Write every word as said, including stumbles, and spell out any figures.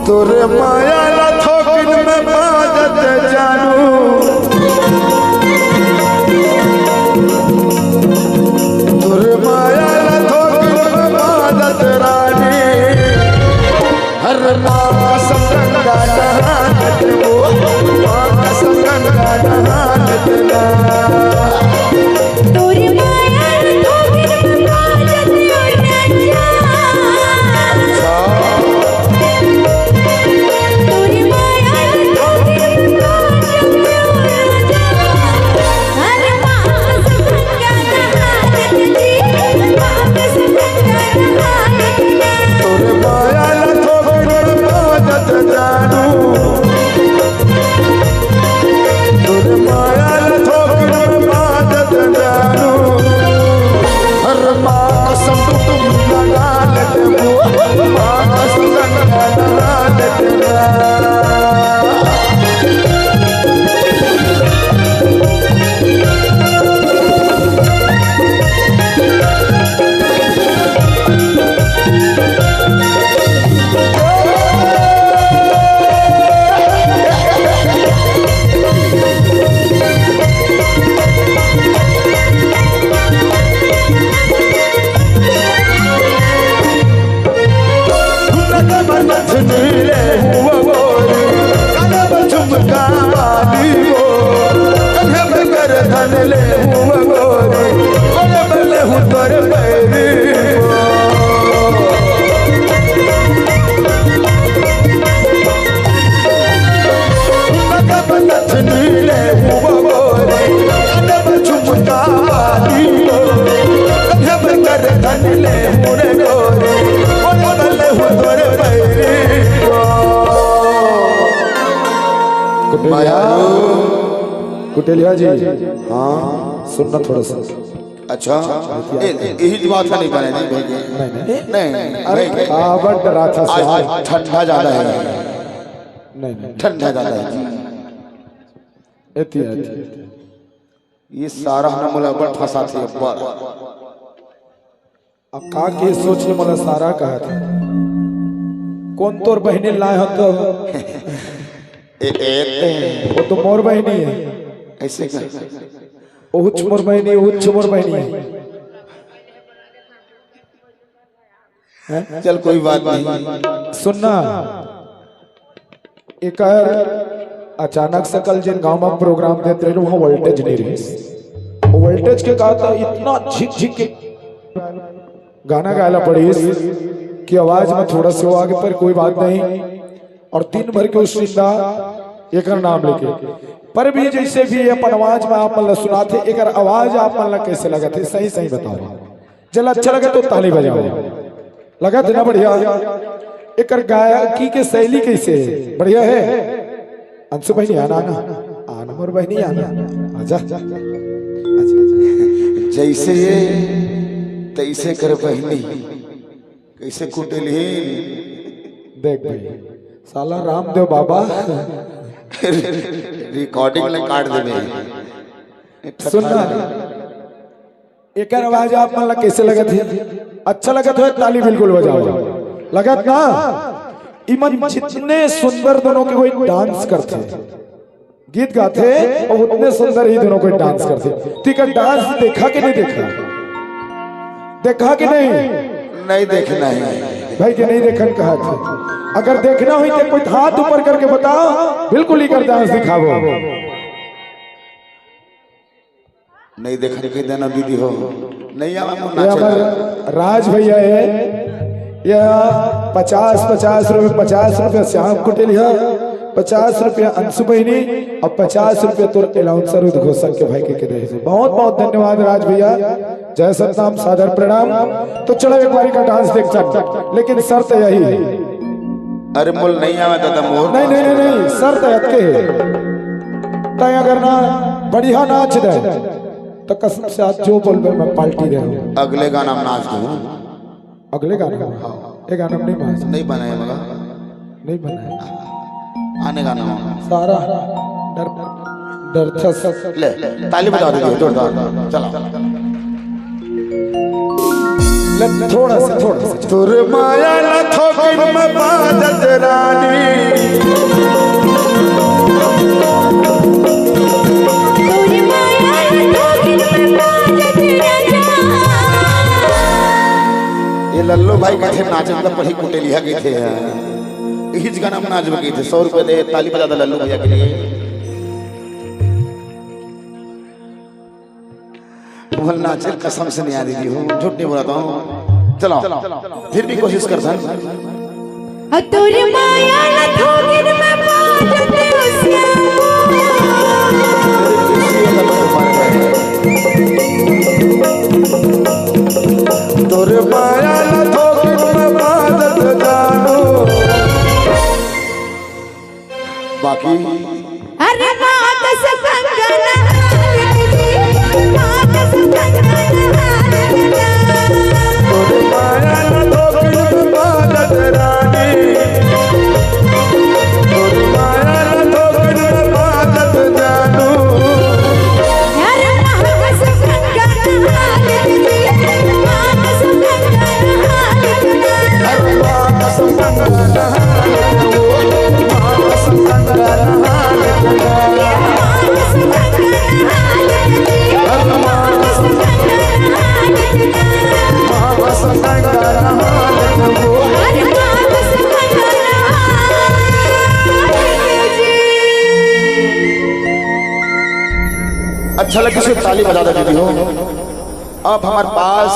तोर माया ला थोकिन में बाजत जानू, तोर माया ला थोकिन में बाजत रानी। हर माँ कसम गंगा नहान देबो, माँ कसम गंगा नहान देबो। तोर माया ला थोकिन में बाजत रानी। तोर माया ला थोकिन में बाजत जानू, तोर माया ला थोकिन में बाजत जानू। हर माँ कसम तुम लगा लेते हो, माँ कसम लगा लेते हो। कुटेलिया, कुटेलिया जी, हाँ, सुनना थोड़ा सा। अच्छा, ए, ए, यही बात है, नहीं बने, नहीं भैया। नहीं, नहीं। नहीं, अरे, भाई, काबर डराथा आज, साहब? आज ठंडा ज्यादा है। नहीं, नहीं। ठंडा ज्यादा है। एती, एती। ये सारा न मोला बड़ फंसा थे, बड़। अब का के सोच ले मोला सारा कहा थे? कौन तोर बहिनी लाए हो तो? ए, ए, वो तो मोर बहिनी है। ऐसे का? उच्च मोर बहिनी, उच्च मोर बहिनी है। हैं? चल, कोई बात नहीं। सुनना, एकर अचानक से कल जिन गांव में प्रोग्राम देत रहे, वहाँ वोल्टेज नहीं रहिस। वोल्टेज के कारण इतना झिक झिक के गाना गाला पड़िस कि आवाज में थोड़ा सा आगे, पर कोई बात नहीं। और दिन भर के उस जिंदा एकर नाम लेके, पर भी जैसे भी अपन आवाज में आप मन ला सुनाथे, एकर आवाज आप मन ला कैसे लगत हे, सही सही बताओ। चल, अच्छा लगे तो ताली बजाओ। लगत हे ना बढ़िया? एकर गायकी के शैली कैसे हे? बढ़िया हे? अंशु बहिनी, आना, आना। आना मोर बहिनी, आना। आजा। आजा। जैसे हे, तैसे कर बहिनी। कैसे कुटेलहीन? देख भाई, साला रामदेव बाबा। रिकॉर्डिंग ला काट देबे। सुनना, एकर आवाज आप मन ला कैसे लगत हे? अच्छा लगत हो, ताली बिल्कुल बजाओ। लगत ना? इमन जितने सुंदर दोनों के कोई डांस करथे, गीत गाथे, और उतने सुंदर ही दोनों कोई डांस करथे। तो एकर डांस देखा कि नहीं देखा? देखा कि नहीं? नहीं देखना है। भाई के नहीं देखन कहा थे। अगर देखना हुई तो कोई हाथ ऊपर करके बताओ, बिल्कुल एकर डांस दिखाओ। नहीं देखन के देना दीदी हो, नहीं आवा ये मोना हमार चला। राज भैया है, यह पचास, पचास रुपये, पचास रुपये श्याम कुटेल है, पचास रुपये अंशु बहिनी और पचास रुपये तोर अलाउंसर उद्घोषक के भाई के, के दे। बहुत बहुत धन्यवाद राज भैया, जय सतनाम, सादर प्रणाम। तो चलो एक बारी का डांस देख सकते, लेकिन शर्त यही है। अरे मोल नहीं आवे दादा मोर। नहीं, नहीं, नहीं, नहीं, शर्त है अतके है। तय अगर ना बढ़िया नाच दे, तो कसम से आज जो बोलबे मैं पार्टी दे। अगले गाना में नाच दूँ। अगले गाना में? हाँ। ये गाना में नहीं नाच। नहीं बनाए मगा। नहीं बनाए। आने गाना में। सारा डर, डर था सब। ले, ताली बजा दीजिए जोरदार। चला। ले, थोड़ा सा, थोड़ा सा। तोर माया ला थोकिन में बाजत रानी। भाई कथे नाचे त पढ़ी कुटेलिया कथे। इही गाना में नाचबे कथे। सौ रुपये दे, ताली बजा दे लल्लू भैया के लिए। तुमन नाचे कसम से नहीं आ रही हो, झूठ नहीं बोलता हूँ। चलो, फिर भी कोशिश कर सन। अ तोर माया ल थोकिन में बाजत हो श्याम। तोर माया ल थोकिन में बाजत जानू। बाकी अरे माँ कसम गंगा नहाने दीजिए, माँ कसम गंगा नहाने दीजिए। तोर माया ल थोकिन में बाजत रानी, तोर माया ल थोकिन में बाजत जानू। अरे माँ कसम गंगा नहाने दीजिए, माँ कसम गंगा नहाने दीजिए। अच्छा लगे, सिर्फ ताली बजा दे दीदी हो। अब हमारे पास